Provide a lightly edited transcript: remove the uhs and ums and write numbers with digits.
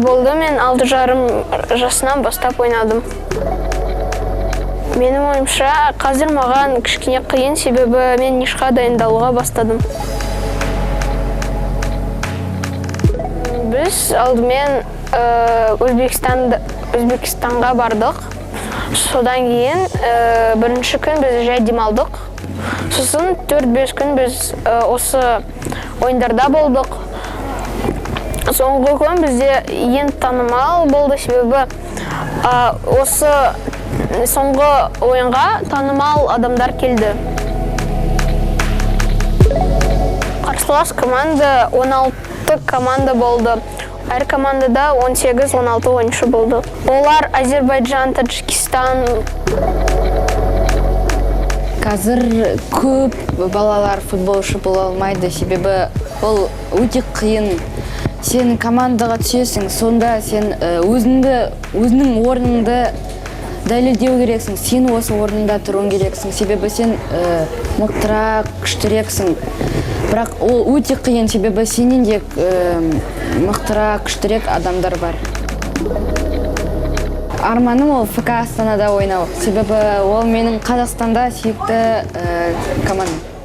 Футболды мен 6,5 жасынан бастап ойнадым. Менің ойымша, қазір маған кішкене қиын, себебі мен Нишқа дайындалуға бастадым. Біз алдымен Өзбекстанға бардық. Содан кейін бірінші күн біз жай демалдық. Сосын 4-5 күн біз осы ойындарда болдық. Соңғы күн бізде ең танымал болды, себебі осы соңғы ойынға танымал адамдар келді. Қарсылас команда 16 команда болды. Әр командада 18-16 ойыншы болды. Олар Азербайджан, Таджикистан. Қазір көп балалар футболшы бола алмайды, себебі ол өте қиын. Сен командаға түсесің, сонда сен өзіңді, өзіңнің орныңды дәлелдеу керексің. Сен осы орнында тұруың керексің, себебі сен мықтырақ, күштірексің. Бірақ ол өте қиын, себебі сенен де мықтырақ, күштірек адамдар бар. Арманым ол ФК Астанада ойнау, себебі ол менің Қазақстанда сүйікті командам.